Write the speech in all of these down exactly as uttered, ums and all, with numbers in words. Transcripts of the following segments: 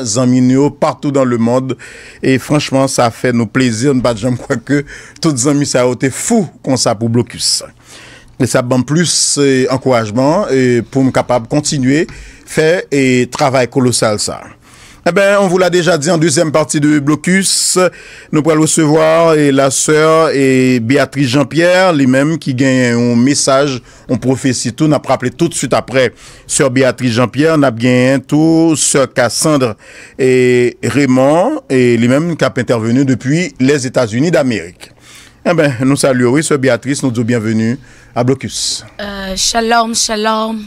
zanmi nou yo partout dans le monde. E franchman, sa fè nou plezi. Nou pa t janm kwè ke tout zanmi sa yo te fou konsa pou Blocus. E sa ban m plis, eh, ankourajman, eh, pou m kapab kontinye fè, eh, travay kolosal sa. Eh ben, on vous l'a déjà dit en deuxième partie de Blocus, nou pral resevwa, eh, la sè, eh, Béatrice Jean-Pierre, li menm ki genyen yon mesaj, yon pwofesi tou. N ap raple tout swit apre sè Béatrice Jean-Pierre, n ap genyen tou sè Cassandre, eh, Raymond, eh, li menm k ap entèveni depi Lèzetazini Damerik. Eh ben, nou salye w, wi, sè Béatrice, nou di w byenveni a Blocus. Euh, shalom, shalom.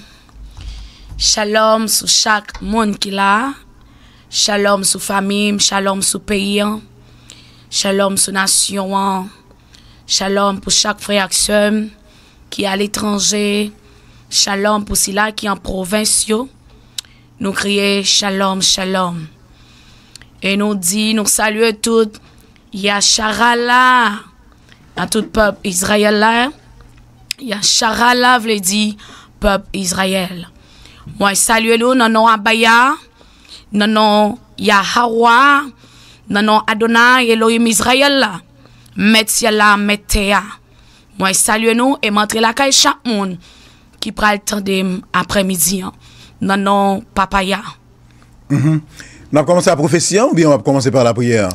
Shalom sou chak moun ki la. Shalom sou fanmi m, shalom sou peyi an. Shalom sou nasyon an. Shalom pou chak frè ak sè m ki aletranje. Shalom pou sila ki an pwovens yo. Nou kriye shalom, shalom. E nou di, nou salye tout Yasharala a tout pèp Izrayèl la. Yasharala vle di pèp Izrayèl. Mwen salye nou nan non Abaya, nan non Yahawa, nan non Adonai Elohim Izrayèl la, mèt syèl la, mèt tè a. Mwen salye nou e m antre lakay chak moun ki pral tande m aprèmidi an, nan non Papa a. N ap kòmanse ak pwofesi an oubyen w ap kòmanse pa lapriyè?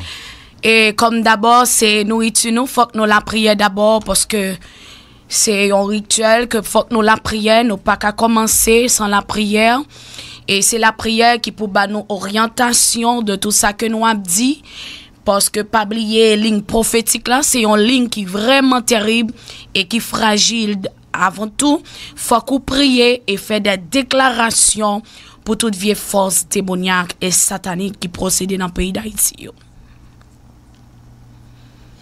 E kòm dabò, se nouriti nou, fòk nou lapriyè dabò, paske se yon rityèl ke fòk nou lapriyè, nou pa ka kòmanse san lapriyè. E se lapriyè ki pou ba nou oryantasyon de tout sa ke nou ap di. Paske pa bliye, liy pwofetik la, se yon liy ki vrèman tèrib e ki frajil. Avan tou, fòk ou priye e fè de deklarasyon pou tout vye fòs demonyak e satanik ki pwosede nan peyi Dayiti yo.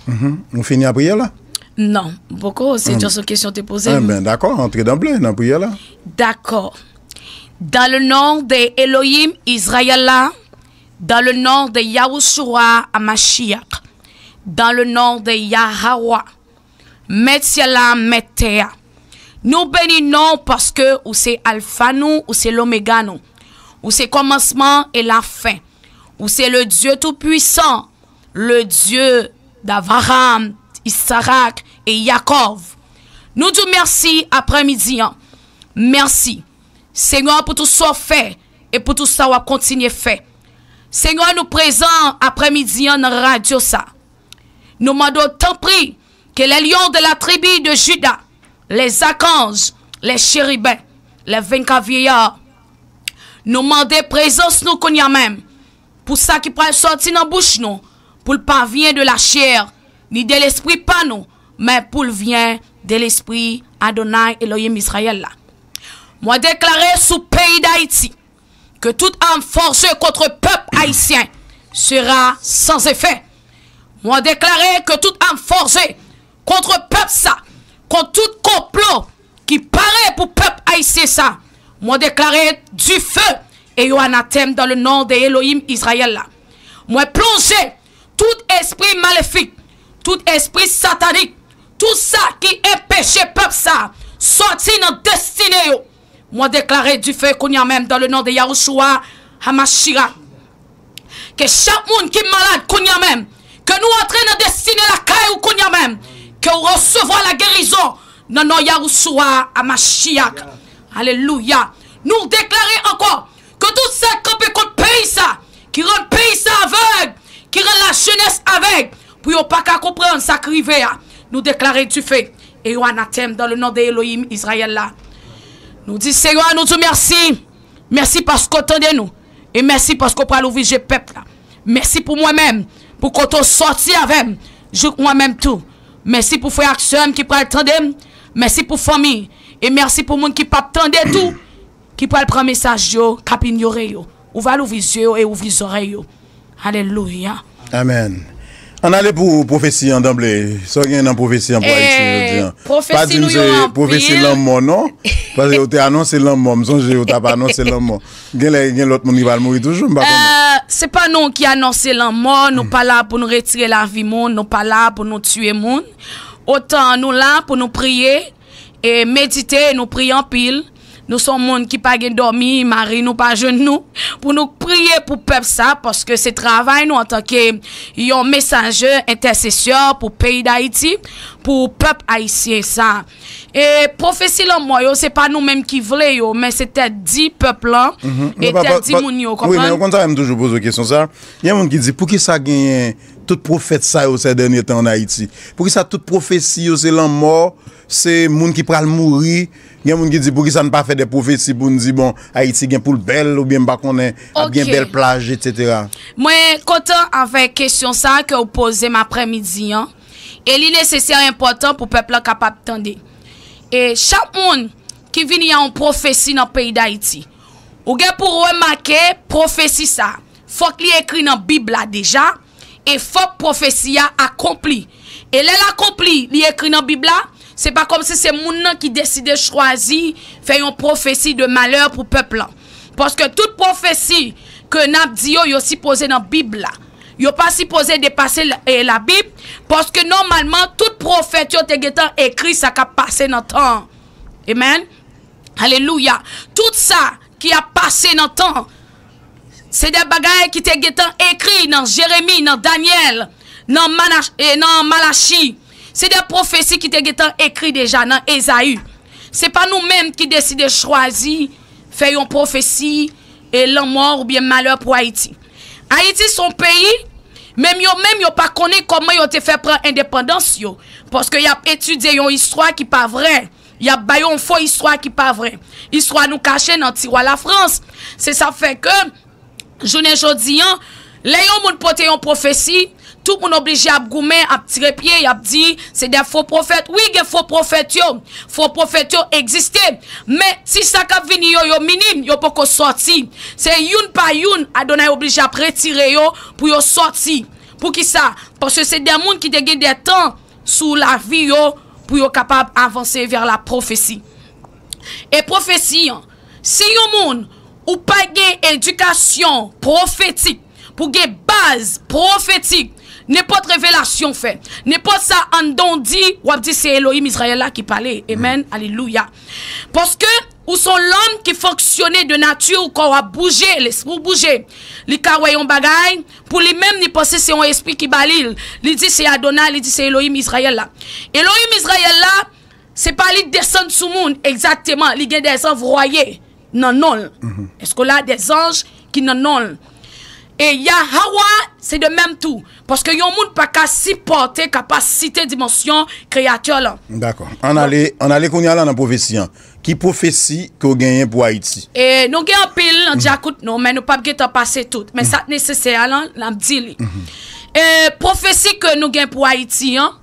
Mhm. Ou fini a priyè la? Non, m poko, se just yon kesyon te poze m. Enben, dakò, antre danble nan priyè la. Dakò. Dans le nom de Elohim Israël la, dans le nom de Yahushua Hamashiach, dans le nom de Yahawah, Mèt syèl la, Mèt tè a. Nou beni non w paske ou se Alfa nou, ou se Lomega nou. Ou se kòmansman e lafen. Ou se le Dieu tout-puissant, le Dieu d'Abraham, Isaac et Yaakov. Nou di w mèsi aprèmidi an. Mèsi, Senyè, pou tout sa w fè e pou tout sa w ap kontinye fè. Senyè, nou prezan aprèmidi an nan radyo sa. Nou mande w, tanpri, que les lions de la tribu de Juda, les archanges, les chérubins, les vingt-quatre vieillards, nou mande prezans nou kounye a menm pou sa ki pral sòti nan bouch nou, pou l pa vyen de lachè, ni de lespri pa nou, men pou l vyen de lespri Adonai Elohim Izrayèl la. Mwen deklare sou peyi Dayiti, que toute arme forgée contre peuple haïtien sera sans effet. Mwen deklare que toute arme forgée contre pèp sa, kont tout konplo ki pare pou pèp ayisyen sa, mwen deklare dife e yo anatèm dans le nom de Elohim Izrayèl la. Mwen plonje tout espri malefik, tout espri satanik, tout sa ki enpeche pèp sa sòti nan destine yo. Mwen deklare dife kounye a menm dans le nom de Yahushua Hamashiach. Ke chak moun ki malad kounye a menm, ke nou antre nan destine lakay ou kounye a menm, ke w resevwa lagerizon nan non Yahushua Hamashiach. Alelouya. Nou deklare ankò ke tout sa k kanpe kont peyi sa, ki rann peyi sa avèg, ki rann lajenès avèg, pou yo pa ka konprann sa k rive a, nou deklare dife e yo anatèm dans le nom de Elohim Izrayèl la. Nou di, Senyè, nou di w mèsi. Mèsi paske w tande nou. E mèsi paske w pral ouvri je pèp la. Mèsi pou mwen menm, pou kote w sòti avè m, jouk mwen menm tou. Mèsi pou frè ak sè m ki pral tande m. Mèsi pou fanmi. E mèsi pou moun ki p ap tande tou, ki pral pran mesaj yo, k ap inyore yo. Ou va louvri zye yo e ouvri zòrèy yo. Alelouya. Amèn. Ann ale pou pwofesi an danble. Sa w gen nan pwofesi an pou Ayiti jodi an? Pa di m se pwofesi lanmò non. Paske yo te anonse lanmò. M sonje yo t ap anonse lanmò. Genlè gen lòt moun ki pral mouri toujou, m pa konnen. Se pa nou ki anonse lanmò, nou pa la pou nou retire lavi moun, nou pa la pou nou tiye moun. Otan nou la pou nou priye e medite, nou priye anpil. Nou se yon moun ki pa gen dòmi, mari nou pa jwenn nou, pou nou priye pou pèp sa, paske se travay nou antanke yon mesaje, entèsesè pou peyi Dayiti, pou pèp ayisyen sa. E pwofesi lanmò yo, se pa nou menm ki vle yo, men se tèt di pèp lan, e tèt di moun yo, konprann? Wi, men ou konn sa, m toujou poze w kesyon sa. Gen moun ki di, poukisa genyen tout pwofèt sa yo sè dènye tan ann Ayiti? Poukisa tout pwofesi yo se lanmò, se moun ki pral mouri? Gen moun ki di, poukisa n pa fè de pwofesi pou n di, bon, Ayiti gen pou l bèl, oubyen m pa konnen, ap gen bèl plaj, etsetera? Mwen kontan avèk kesyon sa ke w poze m aprèmidi an. E li nesesè, enpòtan pou pèp lan kapab tande. E chak moun ki vini a yon pwofesi nan peyi Dayiti, ou gen pou remake pwofesi sa. Fòk li ekri nan Bib la deja, e fòk pwofesi a akonpli. E lè l akonpli, li ekri nan Bib la, se pa kòmsi se moun nan ki deside chwazi fè yon pwofesi de malè pou pèp lan. Paske tout pwofesi ke n ap di yo, yo sipoze nan Bib la. Yo pa sipoze depase la, e, Labib, paske nòmalman, tout pwofèt yo te gentan ekri sa k ap pase nan tan an. Amen. Alelouya. Tout sa ki ap pase nan tan, se de bagay ki te gentan ekri nan Jeremi, nan Danyèl, nan Manach-, e nan Malachi. Se de pwofesi ki te gentan ekri deja nan Ezayi. Se pa nou menm ki deside chwazi fè yon pwofesi e lanmò oubyen malè pou Ayiti. Ayiti se yon peyi, menm yo menm yo pa konnen kòman yo te fè pran endepandans yo, paske y ap etidye yon istwa ki pa vrè. Y ap ba yo yon fo istwa ki pa vrè. Istwa nou kache nan tiwa Lafrans. Se sa k fè ke, jounen jodi an, lè yon moun pote yon pwofesi, tout moun oblije ap goumen, ap tire pye, y ap di, se de fo pwofèt. Wi, gen fo pwofèt yo. Fo pwofèt yo egziste. Men, ti sa k ap vini yo, yo minim, yo poko sòti. Se youn pa youn, Adonay oblije ap retire yo pou yo sòti. Poukisa? Paske se de moun ki te gen de tan sou lavi yo pou yo kapab avanse vè la pwofesi. E pwofesi an, si yon moun ou pa gen edikasyon pwofetik pou gen baz pwofetik, nenpòt revelasyon w fè, nenpòt sa anndan w di, w ap di se Elohim Izrayèl la ki pale. Amen, alelouya. Paske ou se yon lòm ki fonksyone de nati, kò w ap bouje, lespri w bouje. Li ka wè yon bagay, pou li menm, li panse se yon espri ki ba li l. Li di se Adonay, li di se Elohim Izrayèl la. Elohim Izrayèl la, se pa li desann sou moun, egzakteman, li gen de zanvwaye nan non l. Èske w la, de zanj ki nan non l. E Yahawa, se de menm tou. Paske yon moun pa ka sipòte kapasite dimansyon Kreyatè lan. Dakò. Ann ale, ann ale kounye a la nan pwofesi an. Ki pwofesi ke w genyen pou Ayiti? E nou gen anpil nan djakout nou, men nou p ap gentan pase tout. Men sa k nesesè a lan, n ap di li. E pwofesi ke nou gen pou Ayiti an,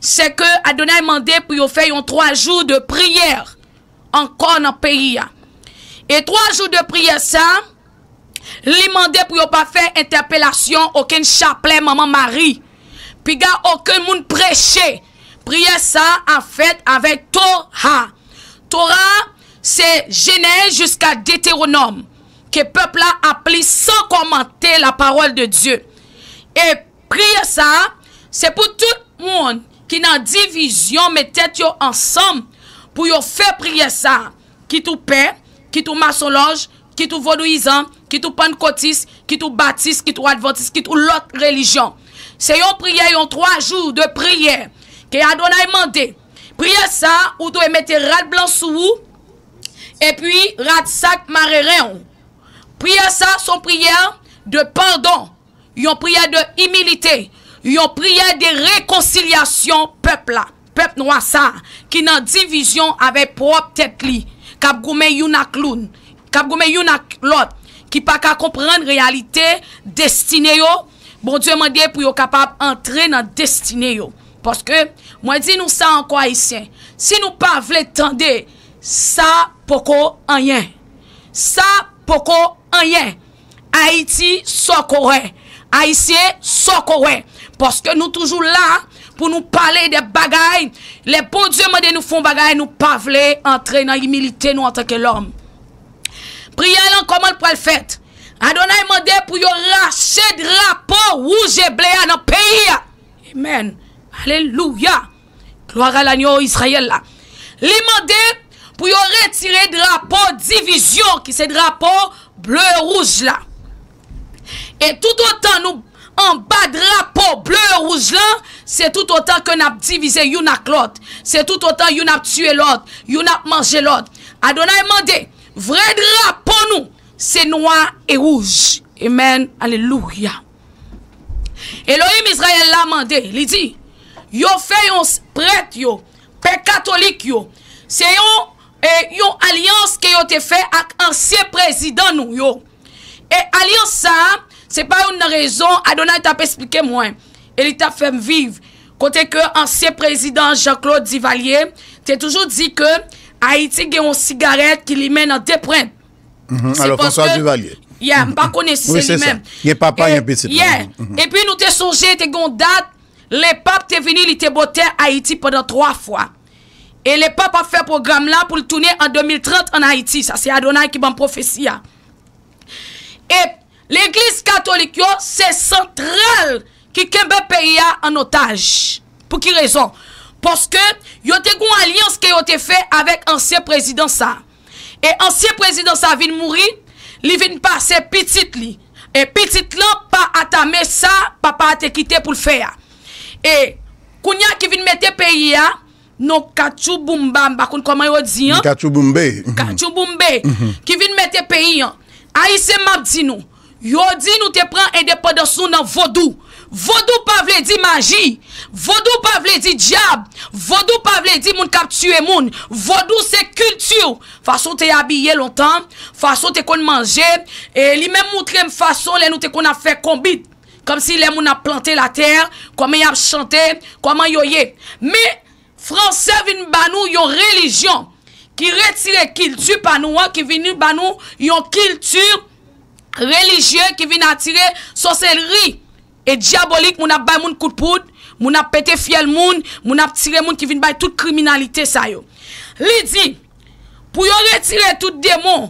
se ke Adonay mande pou yo fè yon twa jou de priyè ankò nan peyi a. E twa jou de priyè sa, li mande pou yo pa fè entèpelasyon okenn chaplè Manman Mari. Piga okenn moun preche. Priyè sa ap fèt avèk Tora. Tora, se Jenèz jiska Detewonòm, ke pèp la ap li san kòmante la parole de Dieu. E priyè sa, se pou tout moun ki nan divizyon met tèt yo ansanm pou yo fè priyè sa, kit ou pè, kit ou masonlòj, kit ou vodouyizan, kit ou pannkotis, kit ou batis, kit ou advantis, kit ou lòt relijyon. Se yon priyè, yon twa jou de priyè ke Adonay mande. Priyè sa, ou dwe mete rad blan sou ou, epi rad sa k mare ren w. Priyè sa, se yon priyè de padon, yon priyè de imilite, yon priyè de rekonsilyasyon pèp la. Pèp nwa sa, ki nan divizyon avèk pwòp tèt li, k ap goumen youn ak loun, k ap goumen youn ak lòt, ki pa ka konprann reyalite destine yo, Bondye mande pou yo kapab antre nan destine yo. Paske, mwen di nou sa ankò, Ayisyen, si nou pa vle tande, sa poko anyen. Sa poko anyen. Ayiti, sa w ko wè. Ayisyen, sa w ko wè. Paske nou toujou la pou nou pale de bagay. Lè Bondye mande nou fè yon bagay, nou pa vle antre nan imilite nou antanke lòm. Priyè lan, kòman l pral fèt? Adonay mande pou yo rache drapo wouj e ble a nan peyi a. Amen. Alelouya. Glwa a lagno Izrayèl la. Li mande pou yo retire drapo divizyon, ki se drapo ble e wouj la. E toutotan nou anba drapo ble e wouj la, se toutotan ke n ap divize youn ak lòt. Se toutotan youn ap tiye lòt, youn ap manje lòt. Adonay mande, vre drapo nou, se nwa e wouj. Amen. Alelouya. Elohim Izrayèl la mande, li di, yo fè yon s- prèt yo, pè katolik yo, se yon, e, yon alyans ke yo te fè ak ansyen prezidan nou yo. E alyans sa a, se pa youn nan rezon Adonay t ap esplike mwen, e li t ap fè m viv, kote ke ansyen prezidan Jean-Claude Duvalier te toujou di ke Ayiti gen yon sigarèt ki limen nan de pwent. Mhm. Se alò, François paske Duvalier. Yeah, m pa konnen si Wi, se se li sa. Menm. Gen papa, E, gen pitit la. Yeah. Mhm. Epi nou te sonje, te gen yon dat, Lepap te vini, li te bote Ayiti pandan twa fwa. E Lepap ap fè pwogram la pou l tounen an de mil trant ann Ayiti. Sa se Adonay ki ban m pwofesi a. E legliz katolik yo, se santral ki kenbe peyi a an otaj. Pou ki rezon? Paske yo te gen yon alyans ke yo te fè avèk ansyen prezidan sa. E ansyen prezidan sa vin mouri, li vin pase pitit li. E pitit lan pa atame sa papa a te kite pou l fè a. E kounye a ki vin mete peyi a, non katchouboumba, m pa konn kòman yo di an. Katchouboumbe. Mhm. Katchouboumbe, Mhm. ki vin mete peyi an. Ayisyen, m ap di nou, yo di nou te pran endepandans nou nan vodou. Vodou pa vle di maji. Vodou pa vle di dyab. Vodou pa vle di moun k ap tiye moun. Vodou se kilti w. Fason w te abiye lontan, fason w te konn manje, e li menm moutre m fason lè nou te konn ap fè konbit. Kòmsi lè moun ap plante latè, kòman y ap chante, kòman yo ye. Men, Fransè vin ba nou yon relijyon ki retire kilti pa nou an, ki vin ba nou yon kilti relijye ki vin atire sòselri e dyabolik, moun ap bay moun kout poud, moun ap pete fyèl moun, moun ap tire moun ki vin bay tout kriminalite sa yo. Li di, pou yo retire tout demon,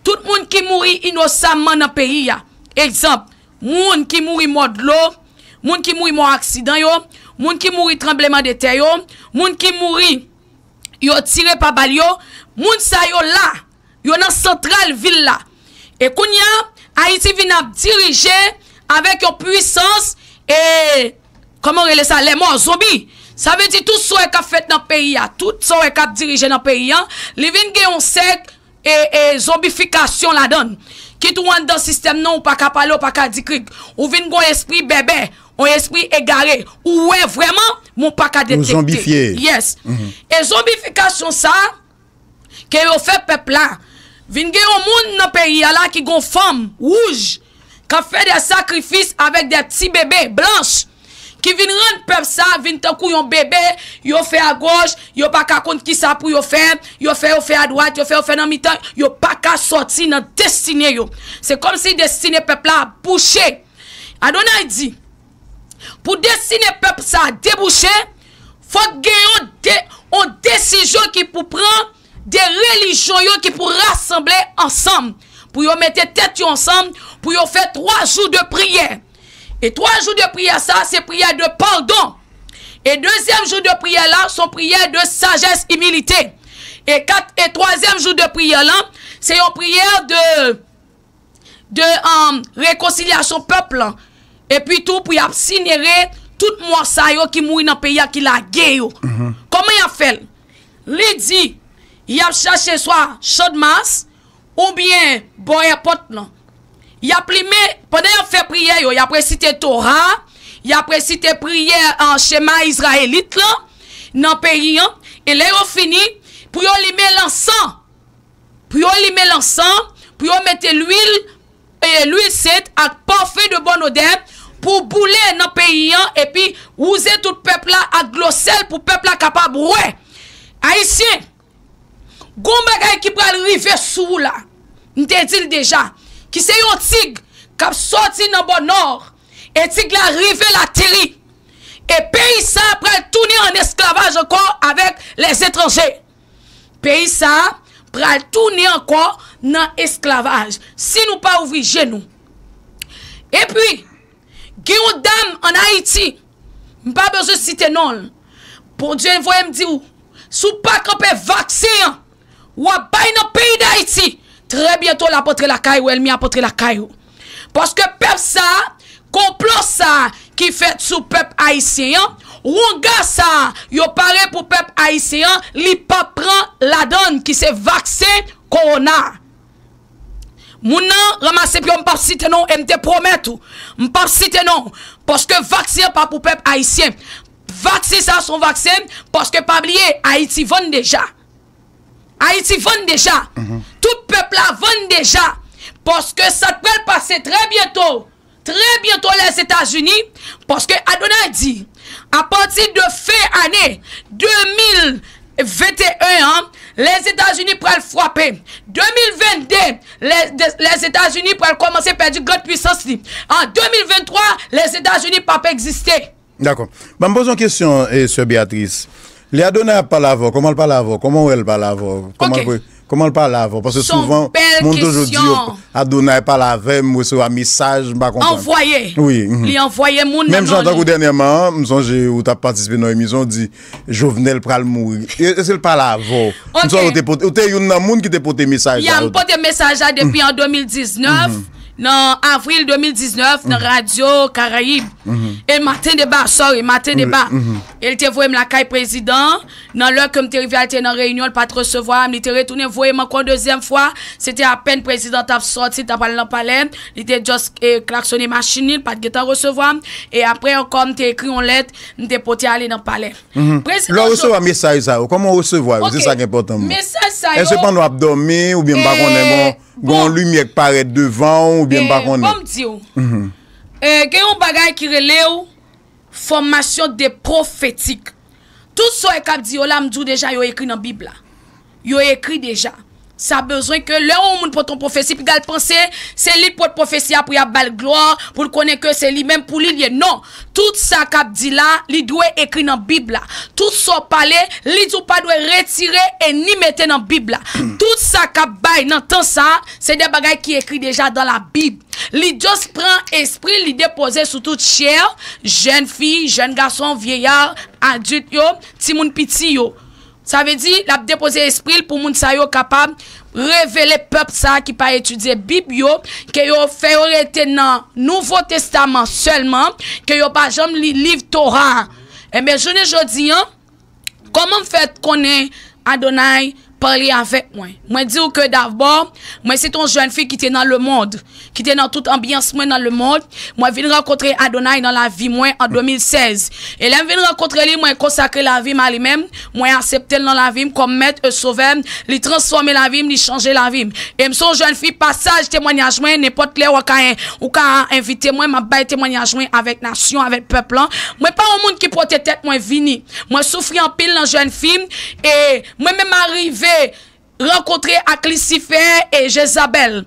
tout moun ki mouri inosamman nan peyi a. Egzanp, moun ki mouri mò dlo, moun ki mouri mò aksidan yo, moun ki mouri tranblemanntè yo, moun ki mouri yo tire pa bal yo, moun sa yo la, yo nan santral vil la. E kounye a, Ayiti vin ap dirije avèk yon pwisans, e, kòman rele sa, lè mò zonbi. Sa vle di tout sa w wè k ap fèt nan peyi a, tout sa w wè k ap dirije nan peyi a, li vin gen yon sèk e, e zonbifikasyon ladan l. Kit ou anndan sistèm nan, ou pa ka pale, ou pa ka di krik. Ou vin gon espri bèbè, yon espri egare. Ou wè vrèman, men w pa ka Ou detekte. zonbifye. Yes. Mhm. E zonbifikasyon sa, ke yo fè pèp la, vin gen yon moun nan peyi a la ki gon fanm wouj, k ap fè de sakrifis avèk de ti bebe blanch, ki vin rann pèp sa vin tankou yon bebe, yo fè agoch, yo pa ka konn kisa pou yo fè, yo fè, yo fè adwat, yo fè, yo fè nan mitan, yo pa ka sòti nan destine yo. Se kòmsi destine pèp la bouche. Adonay di, pou destine pèp sa debouche, fòk gen yon de, yon desizyon ki pou pran de relijyon yo ki pou rasanble ansanm, pou yo mete tèt yo ansanm, pou yo fè twa jou de priyè. E twa jou de priyè sa, se priyè de padon. E dezyèm jou de priyè la, se yon priyè de sajès, imilite. E kat, e twazyèm jou de priyè la, se yon priyè de de, um, rekonsilyasyon pèp lan. Epi tou pou y ap sinere tout mò sa yo ki mouri nan peyi a, ki lage yo. Mhm. Kòman y ap fè l? Li di, y ap chache swa Channmas oubyen bò èpòt lan. Y ap limen, pandan y ap fè priyè yo, y ap resite Tora, y ap resite priyè, uh, Chema Izrayelit lan nan peyi an. E lè yo fini, pou yo limen lansan, pou yo limen lansan, pou yo mete lwil, e, lwil sent ak pafen de bòn odè pou boule nan peyi an, epi wouze tout pèp la ak dlo sèl pou pèp la kapab wè. Ayisyen, gon bagay ki pral rive sou ou la. M te di l deja, ki se yon tig k ap sòti nan bò nò, e tig la rive l ateri. E peyi sa a pral tounen an esklavaj ankò avèk lèzetranje. Peyi sa a pral tounen ankò nan esklavaj si nou pa ouvri je nou. Epi, gen yon dam ann Ayiti, m pa bezwen site non l. Bondye voye m di w, si w pa kanpe vaksen an, w ap bay nan peyi Dayiti, trè byento l ap antre lakay ou, ènmi ap antre lakay ou. Paske pèp sa a, konplo sa a ki fèt sou pèp ayisyen an, wonga sa a yo pare pou pèp ayisyen an, li p ap pran ladann ki se vaksen kowona. Moun nan ranmase pye w, m p ap site non w, e m te pwomèt ou, m p ap site non w, paske vaksen an pa pou pèp ayisyen. Vaksen sa a se yon vaksen, paske pa bliye, Ayiti vann deja. Ayiti vann deja. Tout pèp la vann deja. Paske sa t pral pase trè byento, trè byento Lèzetazini, paske Adonay di, apati de fen ane de mil venteyen an, Lèzetazini pral frape. De mil vennde, Lè-, de-, Lèzetazini pral kòmanse pèdi grann pwisans li. An de mil venntwa, Lèzetazini p ap egziste. Dakò. Ban m poze yon kesyon, eh, sè Beatrice. Lè Adonay ap pale avè w, kòman l pale avè w? Kòman w wè l pale avè w? Kòman l Ok. pre-, kòman l pale avè w? Paske Se yon souvan, bèl moun toujou di yo, kesyon. Adonay pale avè m, m resevwa mesaj, m pa konprann. Anvwaye. Wi. Mhm. Li anvwaye moun nan Menm jan non tankou li. dènyèman, m sonje ou t ap patisipe nan yon emisyon, ou di Jovenel pral mouri. E, èske l pale avè w? M Ok. sonje ou te pote, ou te youn nan moun ki te pote mesaj Ya, sa m yo. pote mesaj la depi an de mil diznèf. Nan avril de mil diznèf, nan Radyo Karayib. E Maten Deba, sorry, Maten Deba. E l te voye m lakay prezidan. Nan lè ke m te rive a, l te nan reyinyon, l pa t resevwa m. Li te retounen voye m ankò dezyèm fwa. Se te apèn prezidan t ap sòti, l t ap al nan palè. Li te just, eh, klaksone machin li, l pa t gentan resevwa m. E apre ankò, m te ekri yon lèt, m te pote ale nan palè. Prezidan Lè w Jo- resevwa mesaj sa yo, kòman w resevwa yo? Se Ok. sa k enpòtan pou mwen. Mesaj sa yo, Èske pandan w ap dòmi, oubyen m pa konnen, eh, gon, gon bon. limyè k parèt devan w, oubyen m pa Eh, konnen? Bon, m di w. Eh, gen yon bagay ki rele w fòmasyon de pwofetik. Tout sa w wè k ap di yo la, m di w deja, yo ekri nan Bib la. Yo ekri deja. Sa bezwen ke lè yon moun pote yon pwofesi, piga l panse se li k pote pwofesi a pou y ap ba l glwa, pou l konnen ke se li menm pou li l ye. Non. Tout sa k ap di la, li dwe ekri nan Bib la. Tout sa w pale, li di w pa dwe retire e ni mete nan Bib la. Tout sa k ap bay nan tan sa a, se de bagay ki ekri deja dans la Bible. Li just pran espri, li depoze sou tout chè, jèn fi, jèn gason, vyeya, adilt yo, timoun piti yo. Sa vle di, l ap depoze espri l pou moun sa yo kapab revele pèp sa a ki pa etidye Bib yo, ke yo fè yo rete nan Nouvo Testaman sèlman, ke yo pa janm li liv Tora a. Enben, jounen jodi an, kòman m fè konnen Adonay pale avèk mwen? Mwen di w ke dabò, mwen se te yon jèn fi ki te nan lemonn, ki te nan tout anbyans mwen nan lemonn. Mwen vin rankontre Adonay nan lavi mwen an de mil sèz. E lè m vin rankontre li, mwen konsakre lavi m a li menm. Mwen aksepte l nan lavi m kòm mèt e sovè m. Li transfòme lavi m, li chanje lavi m. E m se yon jèn fi, pasaj temwanyaj mwen, nenpòt lè w ka, ou ka envite mwen, m ap bay temwanyaj mwen avèk nasyon, avèk pèp lan. Mwen pa yon moun ki pote tèt mwen vini. Mwen soufri anpil nan jèn fi m, e mwen menm arive rankontre ak Lisifè e Jezabèl.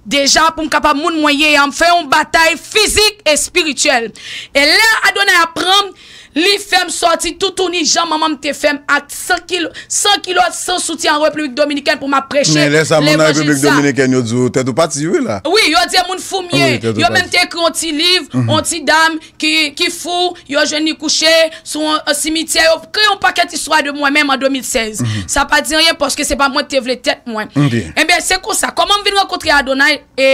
Deja, pou m kapab moun mwen ye a, m fè yon batay fizik e espirityèl. E lè Adonay ap pran m, li fè m sòti toutouni jan manman m te fè m ak san kilo, san kilòt, san soutyen an Repiblik Dominikèn pou m ap preche levanjil sa. Men lè sa, moun nan Repiblik Dominikèn yo di w tèt ou pati, wi, la. Wi, yo di moun fou m ye. Wi, tèt ou pati. Yo menm te ekri yon ti liv, yon ti dam ki, ki fou, yo jwenn li kouche sou yon, yon simityè, yo kreye yon pakèt istwa de mwen menm an de mil sèz. Sa pa di anyen paske se pa mwen ki te vle tèt mwen. Enben, se konsa, kòman m vin rankontre Adonay e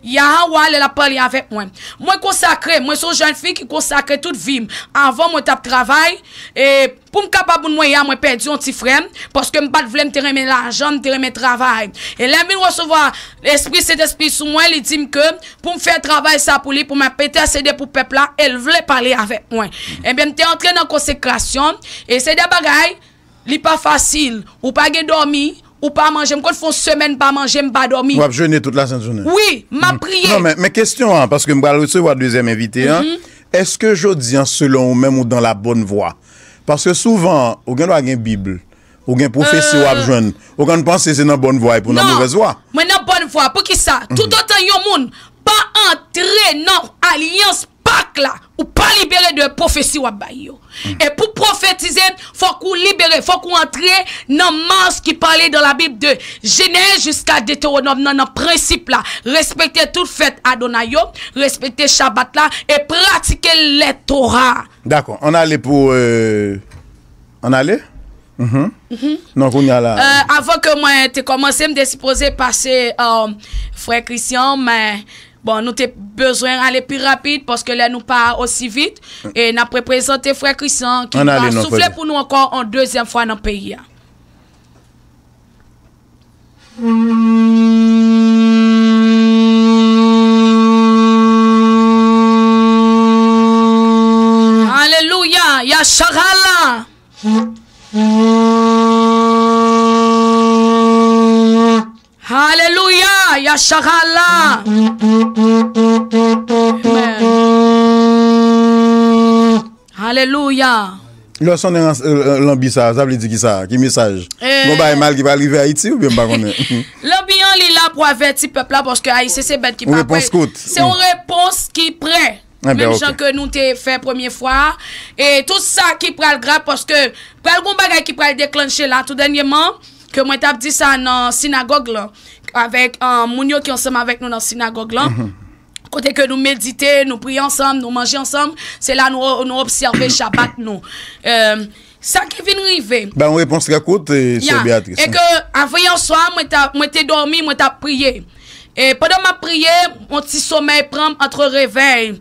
Yahawa lè l ap pale avèk mwen? Mwen konsakre, mwen se yon jèn fi ki konsakre tout vi m. Avan, mwen t ap travay, e pou m kapab moun mwen ye a, mwen pèdi yon ti frè m, paske m pa t vle, m te renmen lajan, m te renmen travay. E lè m vin resevwa Lespri Sentespri sou mwen, li di m ke pou m fè travay sa pou li, pou m ap entèsede pou pèp la, e l vle pale avèk mwen. Ebyen, m te antre nan konsekrasyon, e se de bagay, li pa fasil. Ou pa gen dòmi, ou pa manje. M konn fè yon semèn m pa manje, m pa dòmi. W ap jene tout lasent jounen. Wi, m ap priye. Non, men, men kesyon an, paske m pral resevwa dezyèm envite an, èske jodi an, selon ou menm, ou dans la bonne voie? Paske souvan, ou gen dwa gen Bib, ou gen pwofesi w ap jwenn, ou konn panse se nan bòn vwa epi w nan movèz vwa. Mwen nan bòn vwa. Poukisa? Toutotan yon moun pa antre nan alyans pak la, ou pa libere de pwofesi w ap bay yo. E pou pwofetize, fòk ou libere, fòk ou antre nan mas ki pale dans la Bible de Genèse jusqu'à Deutéronome nan, nan prensip la. Respekte tout fèt Adonay yo, respekte Chabat la, e pratike lè Tora. Dakò, ann ale pou, euh, ann ale? Mhm. Non, kounye a la. Euh, avan ke mwen te kòmanse, m te sipoze pase euh, frè Christian, men bon, nou te bezwen ale pi rapid paske lè nou pa osi vit, e n ap reprezante frè Christian ki Ann ale va non, soufle frè. Pou nou ankò an dezyèm fwa nan peyi a. Alelouya, Yasharala. Alelouya, Yasharala. Amen. Alelouya. Lè w sonnen lan- euh, lanbi sa, sa vle di ki sa? Ki mesaj? Eh. Gon bagay mal ki pral rive Ayiti oubyen m pa konnen? Lanbi an li la pou avèti pèp la paske Ayisyen se bèt ki pa prè. Yon repons kout. Se yon repons ki prè. Menm jan ke nou te fè premye fwa a. E tout sa ki pral grav paske pral gon bagay ki pral deklanche la tou dènyèman ke mwen t ap di sa nan sinagòg lan avèk euh, moun yo ki ansanm avèk nou nan sinagòg lan. Kote ke nou medite, nou priye ansanm, nou manje ansanm, se la nou, nou obsève Chabat nou. Euh, sa ki vin rive. Ba yon repons trè kout, e sè Beatrice. E ke avè yè swa, mwen, ta, mwen te dòmi, mwen t ap priye. E pandan m ap priye, yon ti somèy pran m antre revèy.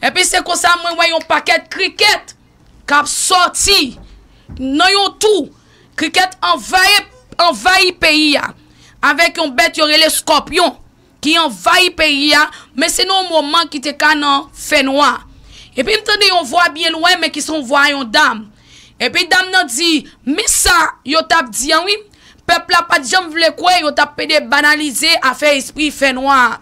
Epi se konsa mwen wè yon pakèt krikèt k ap sòti nan yon tou. Krikèt anvayi, anvayi peyi a avèk yon bèt yo rele skòpyon ki anvayi peyi a, men se nan yon moman ki te ka nan fènwa. Epi m tande yon vwa byen lwen, men ki se yon vwa yon dam. Epi dam nan di, men sa yo t ap di an wi, pèp la pa t janm vle kwè, yo t ap pede banalize afè espri fènwa a.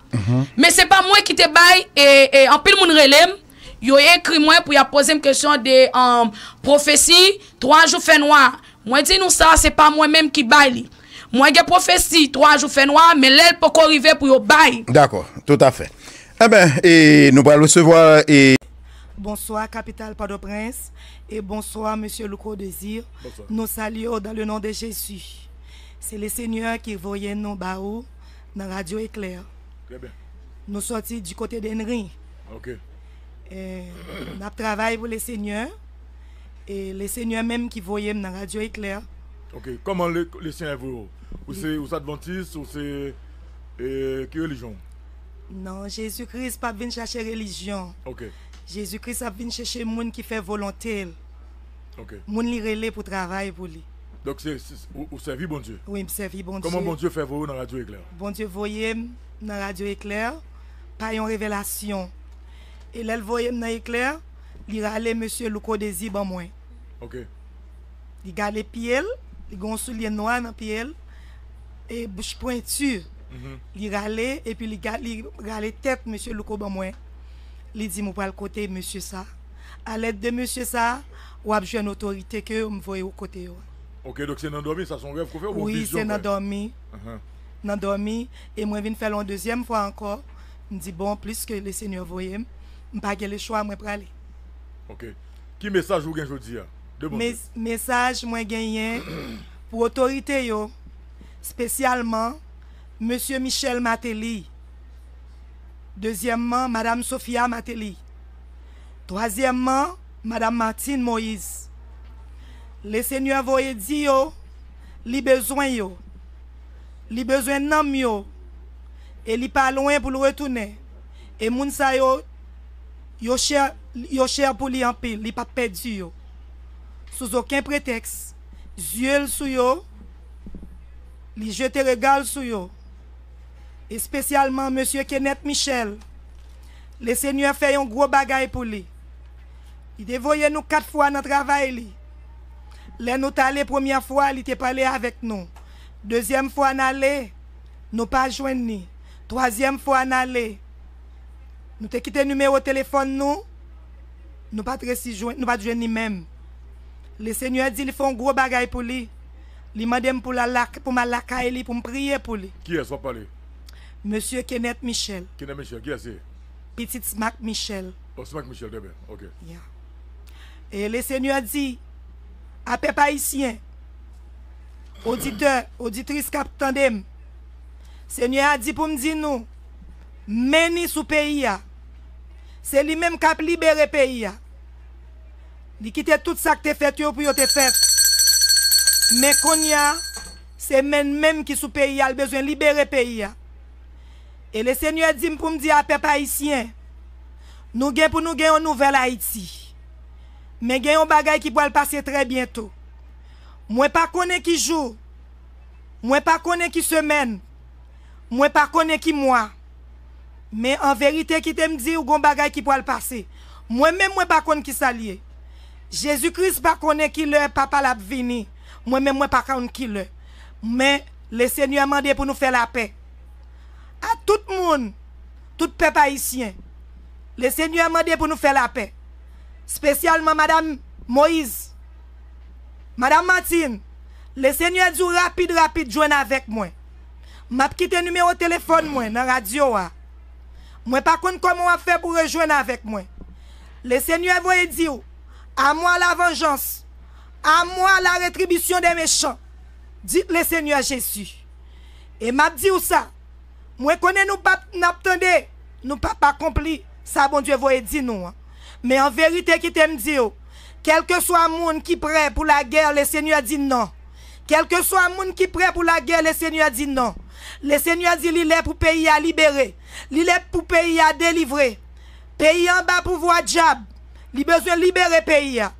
Men se pa mwen ki te bay, e, e anpil moun rele m, yo ekri mwen pou y ap poze m kesyon de um, pwofesi twa jou fènwa. Mwen di nou sa, se pa mwen menm ki bay li. Mwen gen pwofesi twa jou fènwa, men lè l poko rive pou yo bay. Dakò, toutafè. Enben, e, nou pral resevwa e. Bonswa, kapital Pòtoprens, e bonswa, mesye Louko Désir. Bonswa. Nou salye w dans le nom de Jésus. Se le Senyè ki voye nou ba ou nan Radyo Eklè. Trè byen. Nou sòti di kote Denri. Ok. E, n ap travay pou le Senyè. E le Senyè menm ki voye m nan Radyo Eklè. Ok. Kòman le, le Senyè voye w? Ou se, ou se advantis, ou se, e, ki relijyon w? Non, Jezi Kris p ap vin chache relijyon. Ok. Jezi Kris ap vin chache moun ki fè volonte l. Ok. Moun li rele pou travay pou li. Donk se, se, ou, ou sèvi Bondye? Wi, m sèvi Bondye. Kòman Bondye fè voye w nan Radyo Eklè? Bondye voye m nan Radyo Eklè pa yon revelasyon. E lè l voye m nan Eklè, li rale mesye Louko Désir ban mwen. Ok. Li rale pye l, li gen yon soulye nwa nan pye l, e bouch pwenti. Mhm. Li rale, epi li, ga- li rale tèt mesye Louko ban mwen. Li di m ou pral kote mesye sa. Alèd de mesye sa, w ap jwenn otorite ke m voye w kote yo a. Ok, donk se nan dòmi, sa se yon rèv ke w fè oubyen yon vizyon w fè? Wi, se nan dòmi. Ahan. Nan dòmi, e mwen vin fè l yon dezyèm fwa ankò. M di, bon, pliske le Senyè voye m, m pa gen lechwa, mwen prale. Ok. Ki mesaj ou gen jodi a? De Bondye. Mes- mesaj mwen genyen pou otorite yo, espesyalman mesye Michel Martelly. Dezyèmman, madam Sophia Martelly. Twazyèmman, madam Martine Moïse. Le Senyè voye di yo, li bezwen yo. Li bezwen nanm yo. E li pa lwen pou l retounen. E moun sa yo, yo chè, yo chè pou li anpil. Li p ap pèdi yo. Sou okenn pretèks, zye l sou yo, li jete rega l sou yo. Espesyalman mesye Kenneth Michel. Le Senyè fè yon gwo bagay pou li. Li te voye nou kat fwa nan travay li. Lè nou t ale premyè fwa, li te pale avèk nou. Dezyèm fwa n ale, nou pa jwenn li. Twazyèm fwa n ale, nou te kite nimewo telefòn nou, nou pa t resi jwenn, nou pa t jwenn li menm. Le Senyè di li fè yon gwo bagay pou li. Li mande m pou l al lak- pou m al lakay li, pou m priye pou li. Kiyès w ap pale? Mesye Kenneth Michel. Kenneth Michel, kiyès se? Pitit Smack Michel. Oh, Smack Michel, trè byen. Ok. Yeah. E le Senyè di, a pèp ayisyen, oditè, oditris k ap tande m, Senyè a di pou m di nou, men ni sou peyi a. Se li menm k ap libere peyi a. Li kite tout sa k te fèt yo pou yo te fèt. Men kounye a, se men menm ki sou peyi a, l bezwen libere peyi a. E Lesenyè di m pou m di a pèp ayisyen, nou gen pou nou gen yon nouvèl Ayiti. Men gen yon bagay ki pral pase trè byento. Mwen pa konnen ki jou, mwen pa konnen ki semèn, mwen pa konnen ki mwa. Men an verite, kite m di w, gon bagay ki pral pase. Mwen menm, mwen pa konn ki sa l ye. Jezi Kris pa konnen ki lè Papa l ap vini. Mwen menm, mwen pa konn ki lè. Men Lesenyè mande pou nou fè lapè. A tout moun, tout pèp ayisyen, Lesenyè mande pou nou fè lapè. Espesyalman Madanm Moyiz, Madanm Martine, Lesenyè di w rapid, rapid, jwenn avèk mwen. M ap kite nimewo telefòn mwen nan radyo a. Mwen pa konn kòman w ap fè pou rejwenn avèk mwen. Lesenyè voye di w, à moi la vengeance, à moi la rétribution des méchants, dit le Seigneur Jésus. E m ap di w sa, mwen konnen nou p ap, n ap tande, nou p ap akonpli sa Bondye voye di nou an. Men an verite, kite m di w, kèlkeswa moun ki prè pou lagè, Lesenyè di non. Kèlkeswa moun ki prè pou lagè, Lesenyè di non. Lesenyè di li lè pou peyi a libere. Li lè pou peyi a delivre. Peyi a anba pouvwa dyab. Li bezwen libere peyi a.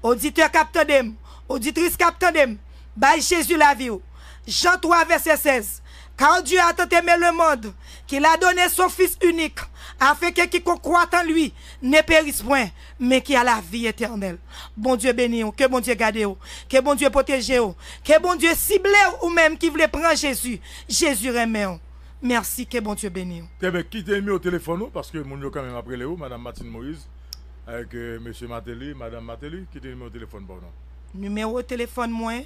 Oditè k ap tande m, oditris k ap tande m, bay Jezi lavi w. Jan twa, vèsè sèz. Car Dieu a tant aimé le monde qu'il a donné son Fils unique, afin que quiconque croit en lui ne périsse point, mais qu'il a la vie éternelle. Bondye beni w, ke Bondye gade w, ke Bondye pwoteje w, ke Bondye sible w, ou menm ki vle pran Jezi. Jezi renmen w. Mèsi, ke Bondye beni w. Trè byen, kite nimewo telefòn ou, paske moun yo kanmenm ap rele w, Madanm Martine Moïse, avèk, euh, Mesye Martelly, Madanm Martelly, kite nimewo telefòn pa w non. Nimewo telefòn mwen,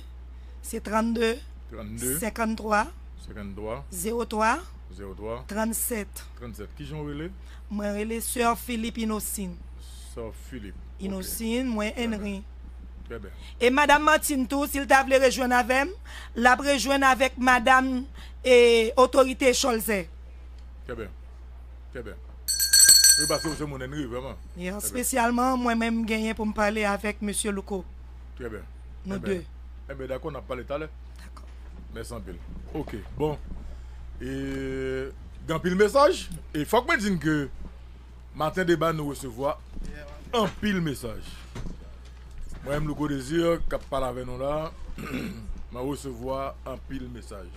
se trannde, trannde, senkanntwa, senkanntwa, zewo twa, zewo twa, trannsèt. Trannsèt. Kijan w rele? Mwen rele Sè Philippe Innocine. Sè Philippe. Ok. Innocine, mwen Henry. Trè byen. E Madanm Martine tou, si l ta vle rejwenn avè m, l ap rejwenn avèk Madanm, e, Otorite Cholzè. Trè byen. Trè byen. Wi, paske ou se moun Henry, vrèman. Trè byen. Espesyalman, mwen menm, m genyen pou m pale avèk Mesye Louko. Trè byen. Nou de. Enben, dakò, n ap pale talè. Dakò. Mèsi anpil. Ok, bon. E, gen anpil mesaj. E fòk mwen di n ke Maten Deba, nou resevwa anpil mesaj. Mwen menm, Louko Désir, k ap pale avè nou la, mwen resevwa anpil mesaj.